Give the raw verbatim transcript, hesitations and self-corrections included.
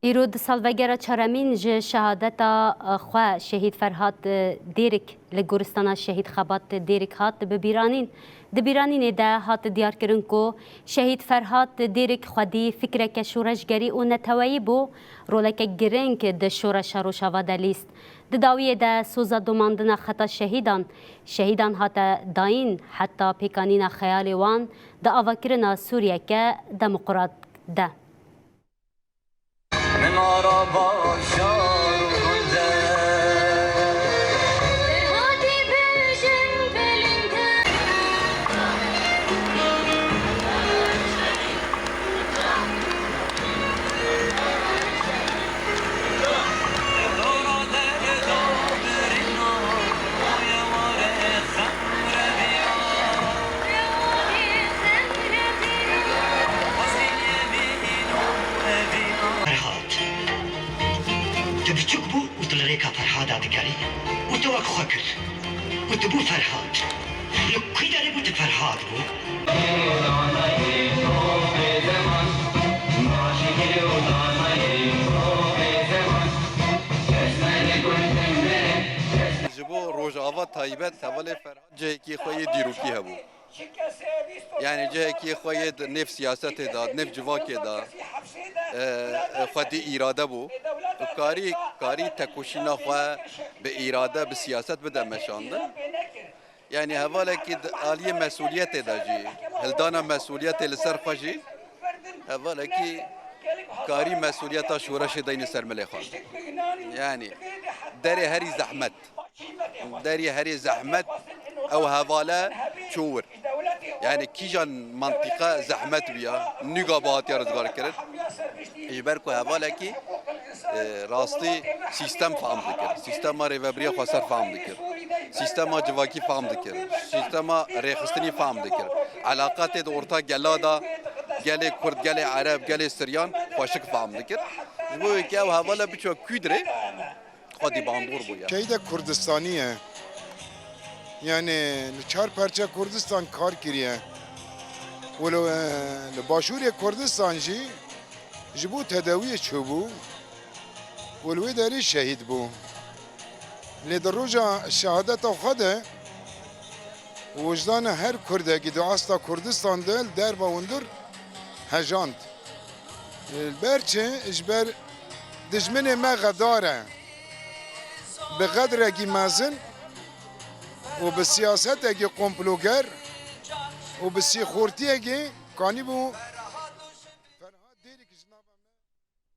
Îro di salvegera çaremîn ji şehadeta xwe şehîd Ferhat Dêrik li goristana Şehîd Xebat Dêrik hat bibîranîn. Di bîranînê de hat diyarkirin ku Şehîd Ferhat Dêrik xwedî fikreke şoreşgerî û neteweyî bû, roleke giring di şoreşa Rojava de lîst. Di dawiyê de soza domandina xeta şehîdan, şehîdan hate dayîn heta pêkanîna xeyalê wan di avakirina Sûriyeke demokrat de. Min araba şar û gundê. Ferhatî bijin belinde. Ferhat. Tu biçûk bû û tu li rêka Ferhada digerî û te wek xwe kir. Û tu bû Ferhat. Li kî derê bû tu Ferhat bû? Ji bo Rojava taybet hevalê Ferhat cihekî xwe yê dîrokî hebû. Yanî cihekî xwe yê di nêv siyasetê de, nêv civakê de, e, e, xwedî îrade bû. Û karî, karî tekoşîna xwe bi îrade, bi siyaset bide meşandin. Yanî hevalekî di aliyê mesuliyetê de jî, hildana mesuliyetê li ser xwe jî, hevalekî karî mesuliyeta şoreşê deyne ser milê xwe. Yanî derê herî zehmet. Derî herî zehmet ew hevale çû wir. Yanî kîjan mantîqe zehmet bûya, nîga bi hatiye rizgarkirin. Ji ber ku hevalekî, e, rastî sîstem fehm dikir. Sîstema rêvebiriya xweser fehm dikir. Sîstema civakî fehm dikir. Sîstema rêxistinî fehm dikir. Elaqetê di orta gela de gelê Kurd, gelê Ereb, gelê Siryan xweşik fehm dikir. Ji bo wê ke ew hevala biçe kû dirê, xwedî bandor bûye. Şehîdek Kurdistanî ye. Yanî li çar perçe Kurdistan kar kiriye. Wilo, e, li Başûrê Kurdistan jî ji bo tedawiyê çûbû û li wê derê şehîd bû. Lê di roja şehadeta xwe de wijdana her Kurdekî di asta Kurdistan de li derva hundir hejand. Li ber çi? Ji ber dijminê me xedar e. Bi qedrekî mezin û bi siyasetekî komploger û bi sîxortiyekî kanîbû